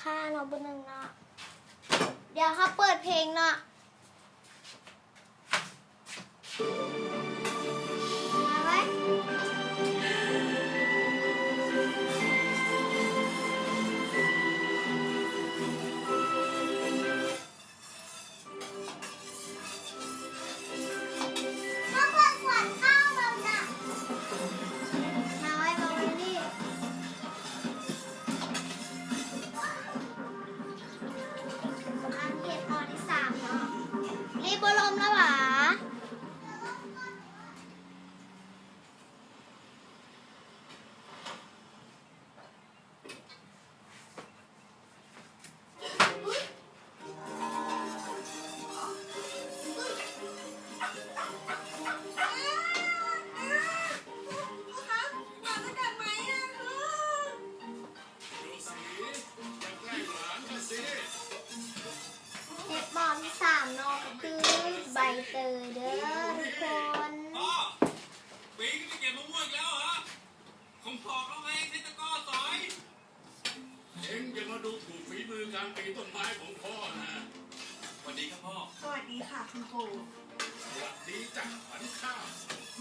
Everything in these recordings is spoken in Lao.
ຄ່າເນາະ ເບິ່ງໜຶ່ງເນາະ ດຽວເຮົາເປີດເພງເນາະ. ມາໄວ້ ມາເບິ່ງຂວັນຂ້າວເບິ່ງນະ ມາໄວ້ ມາໄວ້ນີ້. ອັນເຮັດຂໍ້ທີສາມເນາະ ລີ້ບໍ່ລົມແລ້ວຫວາ? ເຮັດໝໍ້ທີສາມເນາະ ກໍຄືໃບເຕີຍເດີທຸກຄົນ. ປີນີ້ໄປເກັບມະມ່ວງອີກแล้วเหรอ? ผมบอกแล้วไงให้ตะกร้อสอย เอ็งอย่ามาดูถูกฝีมือการปีนต้นไม้ของพ่อนะ สวัสดีครับพ่อ สวัสดีค่ะคุณปู่ สวัสดีจ้ะขวัญข้าว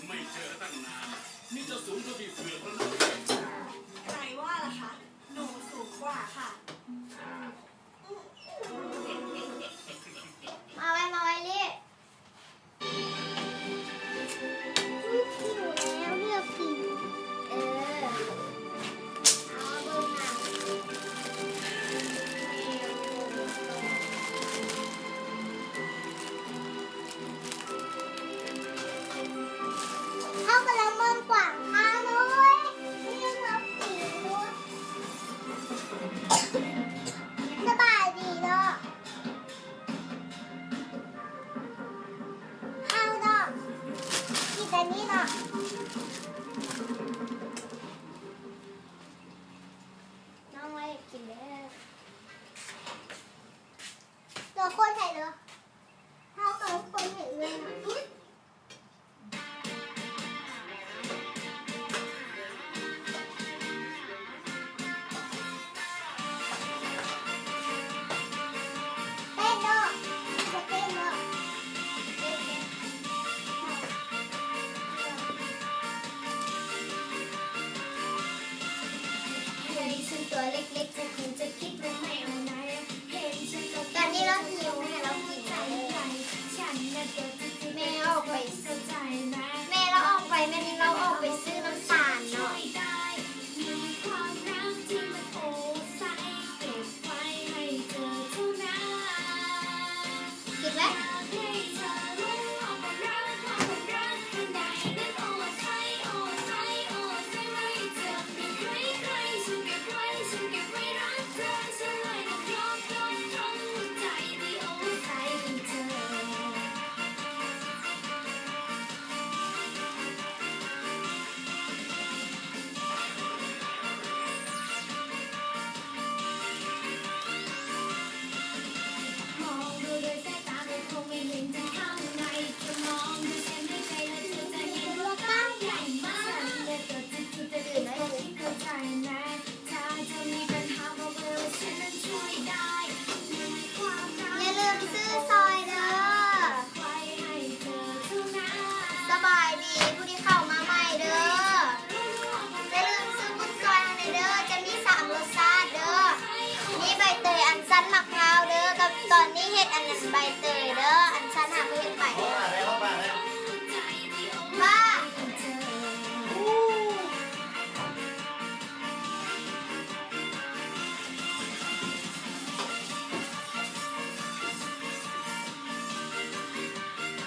ไม่เจอตั้งนาน นี่จะสูงเท่าพี่เผือกแล้วนะ ใครว่าล่ะคะ หนูสูงกว่าค่ะ มาไว้ มาไว้ ลิ หิวแล้ว เลือกกิน เออ เอาเบิ่งหนัง เฮากำลังเบิ่งขวางทางเลย เลือกกิน สบายดีเนาะ ເຮົາເນາະ ກິນອັນນີ້ເນາະ ນ້ອງວ່າຢາກກິນແລ້ວ ເຫຼືອຄົນໃຫ້ເດີ ເຮົາເອົາຄົນໃຫ້ເອື້ອຍເນາະ. ເຕັ້ນເນາະ ເຕັ້ນເນາະ ຕົວເລັກໆ ແບບນີ້ລາວຫິວ ໃຫ້ລາວກິນ ແມ່ອອກໄປ ແມ່ລາວອອກໄປ ແມ່ນີ້ລາວອອກໄປຊື້ນ້ຳຕານເນາະ ກິນໄວ້. ຢ່າລືມຊື້ຊອຍເດີ. ສະບາຍດີຜູ້ທີ່ເຂົ້າມາໃໝ່ເດີ. ຢ່າລືມຊື້ວຸ້ນຊອຍເຮົາແດ່ເດີ. ຈະມີສາມລົດຊາດເດີ. ມີໃບເຕີຍ ອັນຊັນ ໝາກພ້າວເດີ. ກັບຕອນນີ້ເຮັດອັນນັ້ນໃບເຕີຍເດີ. ອັນຊັນຫາບໍ່ເຮັດໄປ. ວ່າ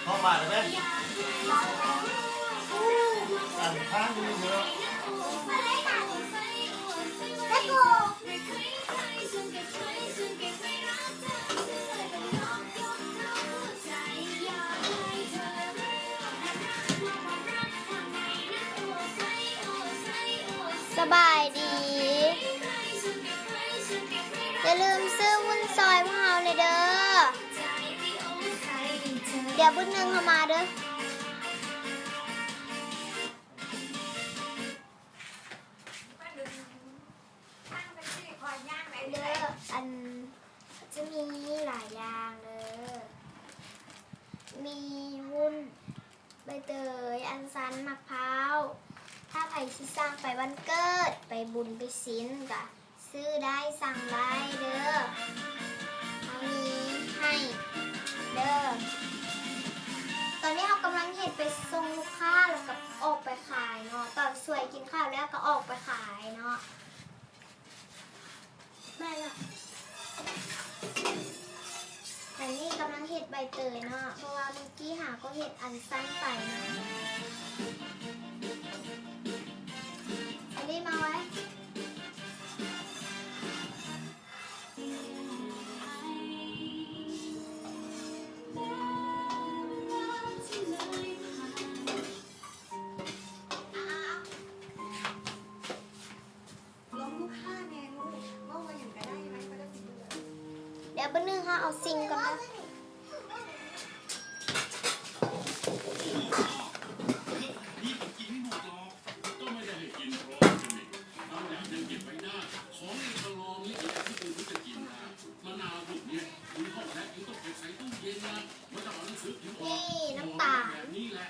ເຂົ້າມາໄດ້ແມ່ນ ອັນທາງຢູ່ເນາະ. ສະບາຍດີ. ຢ່າລືມຊື້ວຸ້ນຊອຍພວກເຮົາແດ່ເດີ. ດຽວບຸດໜຶ່ງເຮົາມາເດີ. ເດີ ອັນ ຈະມີຫຼາຍຢ່າງເດີ ມີວຸ້ນ ໃບເຕີຍ ອັນຊັນ ໝາກພ້າວ. ຖ້າໃຜຊິສັ່ງໄປວັນເກີດ ໄປບຸນໄປສິນ ກະຊື້ໄດ້ ສັ່ງໄດ້ເດີ ເຮົາມີໃຫ້ເດີ. ຕອນນີ້ເຮົາກຳລັງເຮັດໄປສົ່ງລູກຄ້າ ແລ້ວກະອອກໄປຂາຍເນາະ ຕອນສວຍກິນເຂົ້າແລ້ວກະອອກໄປຂາຍເນາະ. ໄດ້ລະ ອັນນີ້ກຳລັງເຮັດໃບເຕີຍເນາະ ເພາະວ່າມື້ກີ້ຫາກໍເຮັດອັນຊັນໄປເນາະ. ອັນນີ້ມາໄວ້ ລອງລູກຄ້າແນ່ລູກ ເວົ້າວ່າຫຍັງກະໄດ້ ມັນກໍໄດ້ຊິເບິ່ງ. ດຽວບຶດໜຶ່ງ ເຮົາເອົາຊິງກ່ອນເດີ. ນີ້ມັນກິນໄດ້ໝົດຫຼອກ ກໍໄມ່ໄດ້ໃຫ້ກິນພ້ອມກັນນີ້ ບາງຢ່າງຍັງເກັບໄວ້ໄດ້. ຂອງທະລອງເລັກໆ ທີ່ບໍ່ຮູ້ຈະກິນນະ ມະນາວລູກນີ້ ມັນເຂົ້າແພັກ ຍັງຕ້ອງເກັບໃສ່ຕູ້ເຢັນນະ. ນີ້ນ້ຳຕານ ແບບນີ້ແຫຼະ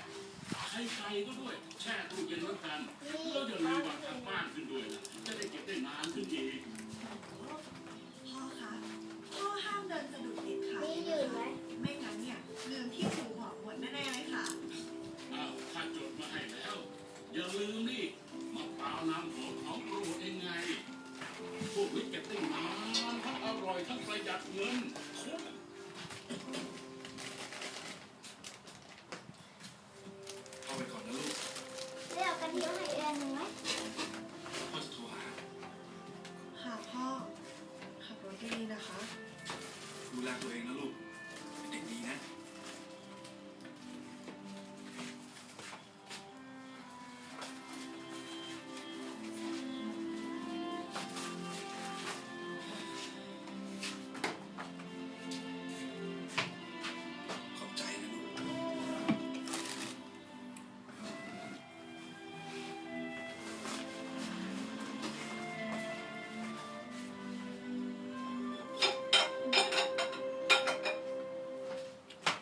ໄຂ່ໄກ່ກໍດ້ວຍ ແຊ່ຕູ້ເຢັນນຳກັນ ແລ້ວຢ່າລືມວ່າທາງບ້ານຂຶ້ນດ້ວຍນະ ຈະໄດ້ເກັບໄດ້ນານຂຶ້ນອີກ. ພໍ່ຄະ ພໍ່ຫ້າມເດີນສະດຸດເດັດຂາດເລີຍນະຄະ ໄມ່ຊັ້ນເນີ້ຍ ລືມທີ່ຄູບອກໝົດແນ່ໆເລີຍຄ່ະ. ອ້າວ ຂ້າຈົດມາໃຫ້ແລ້ວ ຢ່າລືມນີ້ ມະພ້າວນ້ຳຫອມຂອງໂປຣດເອງໄງ ພວກນີ້ເກັບໄດ້ນານ ທັງອະຮ່ອຍ ທັງປະຢັດເງິນ ຄຸ້ມ. ເຂົ້າໄປກ່ອນນະລູກ ແລ້ວກະດຽວໃຫ້ເອື້ອຍໜຶ່ງໄວ້ ພໍ່ຈະໂທຫາ. ຄ່ະພໍ່ ຂັບรถดีๆนะคะ ดูแลตัวเองนะลูก เป็นเด็กดีนะ.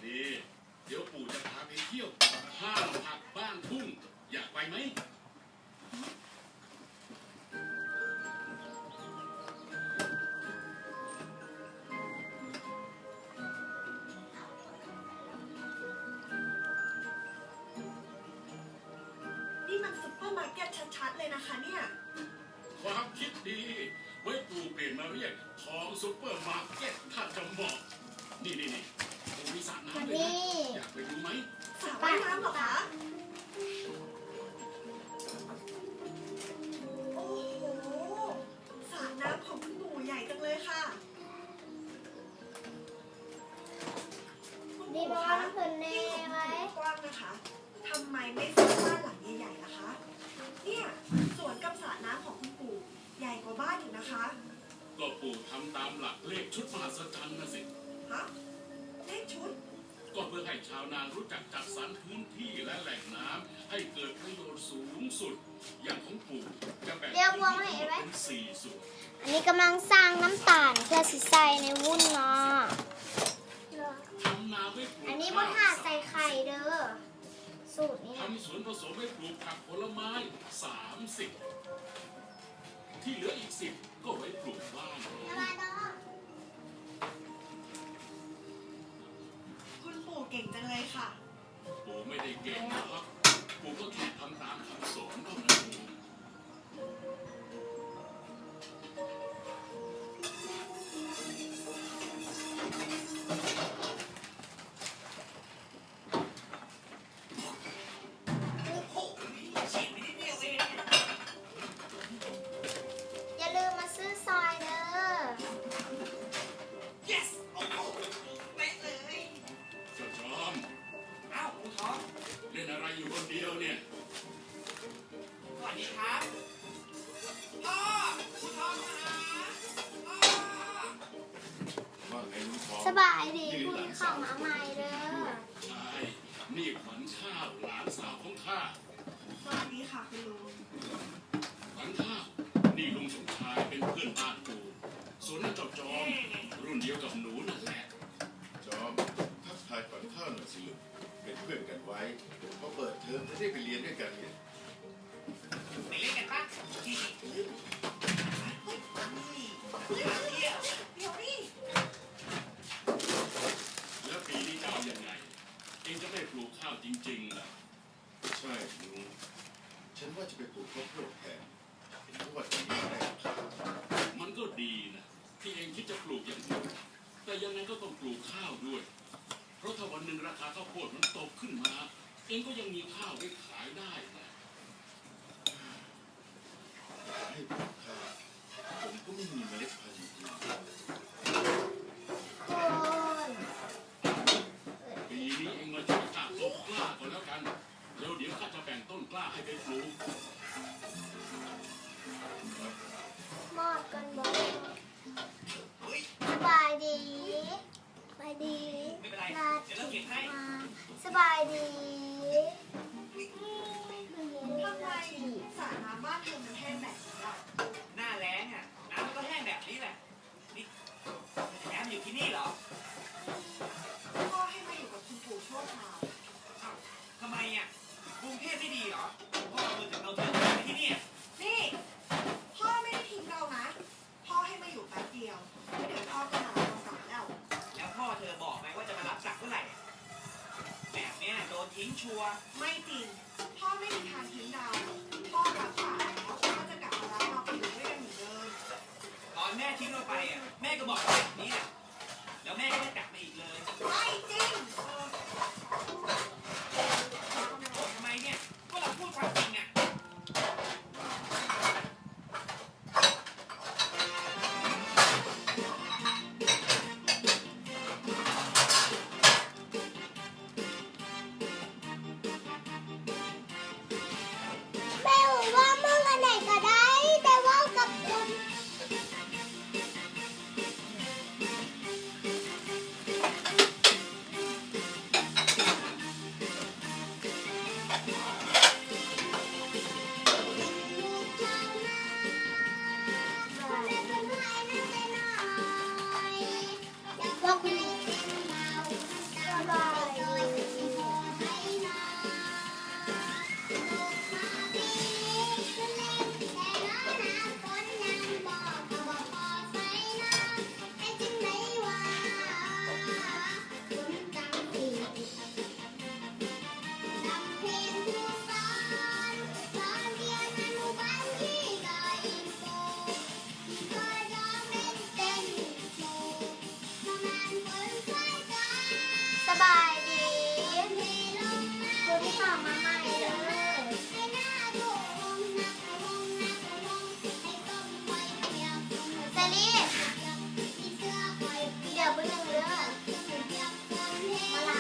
นี่ เดี๋ยวปู่จะพาไปเที่ยวห้างผักบ้านทุ่ง อยากไปไหม? นี่มันซุปเปอร์มาร์เก็ตชัดๆเลยนะคะเนี่ย ความคิดดี ไว้ปู่เปลี่ยนมาเรียกของซุปเปอร์มาร์เก็ต ถ้าจะเหมาะ นี่ๆๆ ปู่มีสระน้ำด้วยนะ อยากไปดูไหม? สระว่ายน้ำเหรอคะ? โอ้โห สระน้ำของคุณปู่ใหญ่จังเลยค่ะ คุณปู่คะ ที่ของคุณปู่กว้างนะคะ ทำไมไม่สร้างบ้านหลังใหญ่ๆล่ะคะ? เนี่ย สวนกับสระน้ำของคุณปู่ใหญ่กว่าบ้านอีกนะคะ. ก็ปู่ทำตามหลักเลขชุดมหัศจรรย์น่ะสิ. ฮะ? เลขชุด? ก็เพื่อให้ชาวนารู้จักจัดสรรพื้นที่และแหล่งน้ำให้เกิดประโยชน์สูงสุด อย่างของปู่จะแบ่งพื้นที่ทั้งหมดเป็นสี่ส่วน. ອັນນີ້ກຳລັງສ້າງນ້ຳຕານເພື່ອຊິໃສ່ໃນວຸ້ນເນາະ. ທำนาไว้ปลูก ອັນນີ້ບຸນຫາໃສ່ໄຂ່ເດີ ສູດນີ້ນະ. ทำสวนผสมไว้ปลูกผักผลไม้สามสิบ ที่เหลืออีกสิบก็ไว้ปลูกบ้าน คุณปู่เก่งจังเลยค่ะ. ปู่ไม่ได้เก่งนะครับ ปู่ก็แค่ทำตามคำสอนเท่านั้นเอง. ຢ່າລືມມາຊື້ຊອຍເດີ. Yes! ໂອ້ໂຫ ເປັນເລີຍ. ເຈົ້າຈອມ. ອ້າວ ຄູທອງ. ເລ່ນອະໄລຢູ່ຄົນດຽວເນຍ? ສະບາຍດີ ຜູ້ທີ່ເຂົ້າມາໃໝ່ເດີ. ໃຊ່ ນີ້ຂວັນຂ້າວ ຫຼານສາວຂອງຂ້າ. ສະຫວັດດີຄ່ະ ຄຸນລຸງ. ຂວັນຂ້າວ ນີ້ລຸງສົມຊາຍ ເປັນເພື່ອນບ້ານປູ່. ສ່ວນນັ້ນເຈົ້າ ກັບໜູນັ້ນແຫຼະ. ຈອມ ທັກທາຍຂວັນຂ້າວໜ່ອຍສິລູກ ເປັນເພື່ອນກັນໄວ້ ພໍເປີດເທີມຈະໄດ້ໄປຮຽນດ້ວຍກັນໄງ. ໄປເລ່ນກັນປະ? ດຽວນີ້ ແລ້ວປີນີ້ຈະເອົາຍັງໄງ? ເອງຈະໄດ້ປູກຂ້າວຈິງໆລະ? ໃຊ່ລຸງ ສັນວ່າຈະໄປປູກເຂົ້າໂພດແທນ ເຫັນເຂົາວ່າປີນີ້ໄດ້ ມັນກໍດີນະ ທີ່ເອງຄິດຈະປູກຢ່າງອື່ນ ແຕ່ຍັງໄງກໍຕ້ອງປູກຂ້າວດ້ວຍ ເພາະຖ້າວັນໜຶ່ງລາຄາເຂົ້າໂພດມັນຕົກຂຶ້ນມາ ເອງກໍຍັງມີຂ້າວໄວ້ຂາຍໄດ້ນະ. ຈະໃຫ້ປູກຂ້າວ ຜົມກໍໄມ່ມີເມລັດພັນຢູ່ດີ. ໂອ້ຍ ປີນີ້ເອງມາຊ່ວຍຂ້າຕົກກ້າກໍແລ້ວກັນ ແລ້ວດຽວຂ້າຈະແບ່ງຕົ້ນກ້າໃຫ້ໄປປູກ. ມອດກັນບໍ່? ສະບາຍດີ. ສະບາຍດີ ມາ ສະບາຍດີ. ທຳໄມສະນ້ຳບ້ານເຮົາມັນແຫ້ງແບບນີ້ລະ? ໜ້າແລ້ງອະ ນ້ຳມັນກໍແຫ້ງແບບນີ້ແຫຼະ. ນີ້ ເທຍມາຢູ່ທີ່ນີ້ເຫຼື? ພໍ່ໃຫ້ມາຢູ່ກັບຄຸນປູ່ຊົ່ວຄາວ. ອ້າວ ທຳໄມອະ? ກຸງເທບໄມ່ດີເຫຼື? ພໍ່ເອົາເທຍມາໄວ້ທີ່ນີ້. ນີ້ ພໍ່ໄມ່ໄດ້ຖິ້ມເຮົານະ. ພໍ່ໃຫ້ມາຢູ່ແປັບດຽວ ແລ້ວດຽວພໍ່ກໍມາຮັບເຮົາກັບແລ້ວ. ແລ້ວພໍ່ເທຍບອກໄໝວ່າຈະມາຮັບກັບເມື່ອໄຫຼ? ແບບເນີ້ຍໂດນຖິ້ມຊົ່ວ. ໄມ່ຈິງ ພໍ່ໄມ່ມີທາງຖິ້ມເຮົາ. ພໍ່ຮັບປາກແລ້ວວ່າຈະກັບມາຮັບເຮົາໄປຢູ່ດ້ວຍກັນເໝືອນເດີມ. ຕອນແມ່ຖິ້ມເຮົາໄປອະ ແມ່ກໍບອກແບບນີ້ແຫຼະ ແລ້ວແມ່ກໍໄມ່ກັບມາອີກເລີຍ. ໄມ່ຈິງ ເອີ ທຳໄມເນຍ ກໍເຮົາພູດຄວາມຈິງອະ. ແມ່ຮູ້ວ່າເວົ້າອັນໃດກໍໄດ້ ແຕ່ເວົ້າກັບຄົນ ສະບາຍດີ ຜູ້ທີ່ເຂົ້າມາໃໝ່ເດີ. ສາລີ ດຽວເບິ່ງເດີ ມາລາ.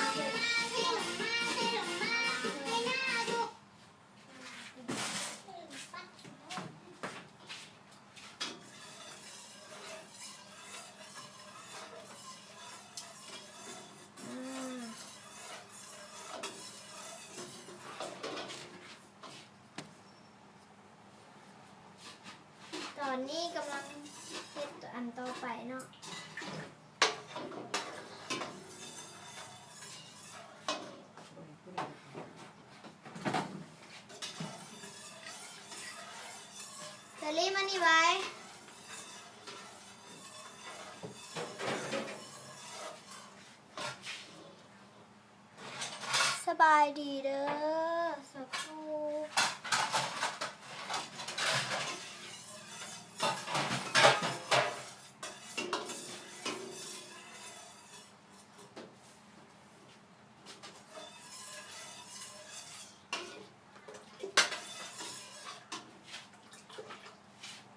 ຕອນນີ້ກຳລັງເຮັດອັນຕໍ່ໄປເນາະ. ສາລີ ມານີ້ໄວ. ສະບາຍດີເດີ ສາທຸ.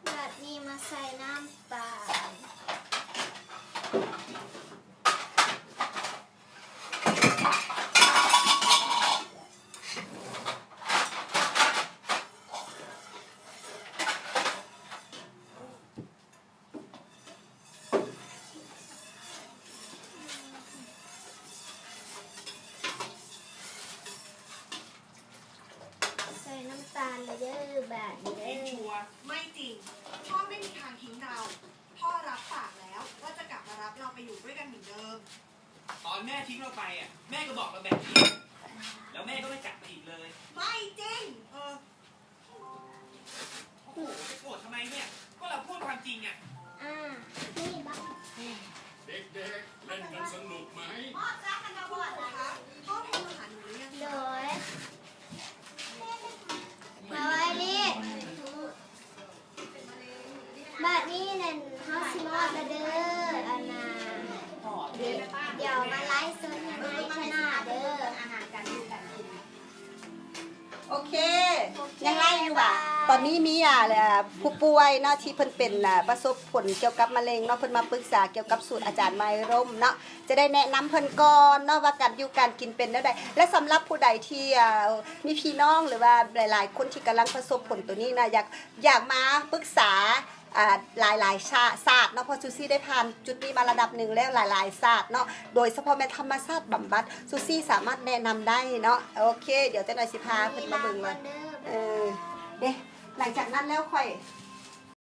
ບາດນີ້ມາໃສ່ນ້ຳຕານ. ໃສ່ນ້ຳຕານແລ້ວເດີ ບາດນີ້ເດີ. ໄມ່ຈິງ ພໍ່ໄມ່ມີທາງຖິ້ມເຮົາ. ພໍ່ຮັບປາກແລ້ວວ່າຈະກັບມາຮັບເຮົາໄປ อยู่ด้วยกันเหมือนเดิม ตอนแม่ทิ้งเราไปอ่ะ แม่ก็บอกเราแบบนี้ แล้วแม่ก็ไม่กลับมาอีกเลย ไม่จริง เออ โอ้โห จะโกรธทำไมเนี่ย ก็เราพูดความจริงอ่ะ ອ່າ ນີ້ບັກ เด็กๆ เล่นกันสนุกไหม พ่อโทรมาหาหนูหรือยัง ໂດຍ ສະບາຍດີ ບາດນີ້ນັ້ນເຮົາຊິມອບລະເດີ ອັນນ່າ ດຽວມາໄລຟ໌ສົດໃຫ້ນາຍທະໜາເດີ ອາຫານການຢູ່ການກິນ ໂອເຄ ຍັງໄລ່ຢູ່ຫວາ? ຕອນນີ້ມີອ່າ ເອີ່ ຜູ້ປ່ວຍເນາະ ທີ່ເພິ່ນເປັນ ອ່າ ປະສົບຜົນກ່ຽວກັບມະເຮັງເນາະ ເພິ່ນມາປຶກສາກ່ຽວກັບສູດອາຈານໄມລົມເນາະ ຈະໄດ້ແນະນຳເພິ່ນກ່ອນເນາະ ວ່າການຢູ່ການກິນເປັນແນວໃດ ແລະ ສຳລັບຜູ້ໃດທີ່ ອ່າ ມີພີ່ນ້ອງ ຫຼືວ່າຫຼາຍໆຄົນທີ່ກຳລັງປະສົບຜົນໂຕນີ້ນະ ຢາກ ຢາກມາປຶກສາ ອ່າ ຫຼາຍໆຊາດເນາະ ເພາະຊູຊີໄດ້ຜ່ານຈຸດນີ້ມາລະດັບໜຶ່ງແລ້ວ ຫຼາຍໆຊາດເນາະ ໂດຍສະເພາະແມ່ນທຳມະຊາດບຳບັດ ຊູຊີສາມາດແນະນຳໄດ້ເນາະ. ໂອເຄ ດຽວຈັກໜ່ອຍຊິພາເພິ່ນມາເບິ່ງວ່າ ເອີ ເດ້ ຫຼັງຈາກນັ້ນແລ້ວຂ້ອຍ